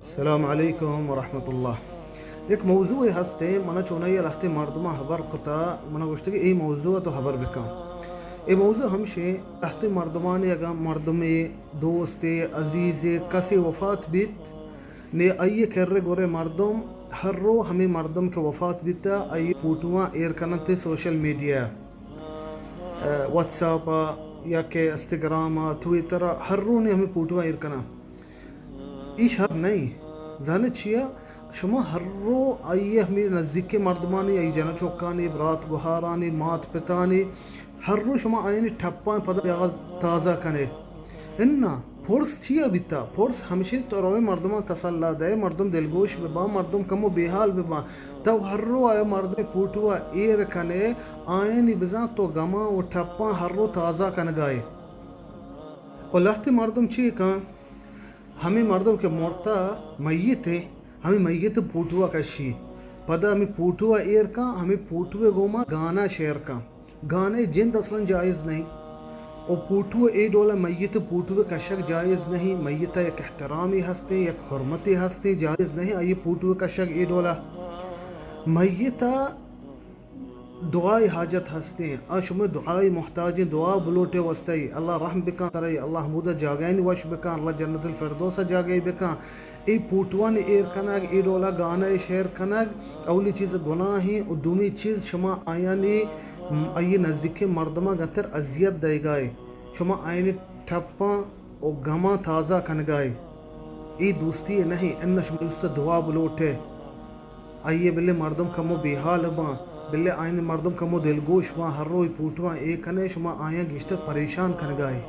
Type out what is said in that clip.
السلام علیکم ورحمۃ اللہ۔ یک موضوع ہستے، من چونائی لہتے مردماں خبر کتا، من گوشت کہ اے موضوع تو خبر بکن۔ اے موضوع ہمشے، لہتے مردمانی اگاں مردمے، دوستے، عزیزے، کسے وفات بیت، نے آئی کرے گورے مردم ہر رو ہمیں مردم کہ وفات بیتا، آئی فوٹواں ایر کننتے سوشل میڈیا، واتس ایپ یا کہ انسٹاگرام، ٹویٹر، ہر رو نے ہمیں فوٹواں ایر کنن۔ ایش حق نہ ایں۔ زانئے چیا؟ شما ہر رو آئی ءِ ہمے نزیکیں مردمانی، آئی جن ءُ چکانی، برات گہارانی، مات پتانی، ہر رو شما آیانی ٹپاں پدا جاگہ تازہ کنئے۔ اناں، پرس چیا بیتا؟ پرس ہمشی تو روئے مردماں تسلا دئے، مردم دلگوش بباں، مردم کمو بیحال بباں۔ تو ہر رو آیا مردمے پوٹوا ایر کنئے، آیانی بزاں تو گماں ءُ ٹپاں ہر رو تازہ کنگائے۔ ءُ لہتے مردم چی کن؟ ہمے مردم کہ مرتا، میت ایں، ہمے میت پوٹوا کشی۔ پدا ہمے پوٹوا ایر کن، ہمے پوٹوے گوما گانا شیئر کن۔ گانے جند اصلاً جائز نہیں۔ ءُ پوٹو اے ڈولا میت پوٹو کشگ جائز نہیں۔ میت یک احترامی ہستیں، یک حرمتی ہستیں، جائز نہیں آئی پوٹو کشگ اے ڈولا۔ میت دعائے حاجت ہستیں، آ شمئے دعائے محتاجیں، دعا بلوٹے واسطہ ای۔ اللہ رحم بکن سرئی، اللہ ہمودا جاگہانی وش بکن، اللہ جنت الفردوس جاگہی بکن۔ اے پوٹوانی ایر کنگ، اے ڈولا گانہ شیئر کنگ، اولی چیز گناہیں ءُ دومی چیز شما آیانی، آئی نزیکیں مردماں گتر اذیت دئیگائے۔ شما آیانی ٹپاں ءُ گماں تازہ کنگائے۔ اے دوستی نہیں، اناں شما دوست دعا بلوٹے۔ آئی ءَ بلے مردم کمو بیحال باں، بلے آیانی مردم کمو دلگوش باں، ہر روئے پوٹواں اے کنئے، شما آیاں گیشتر پریشان کنگائے۔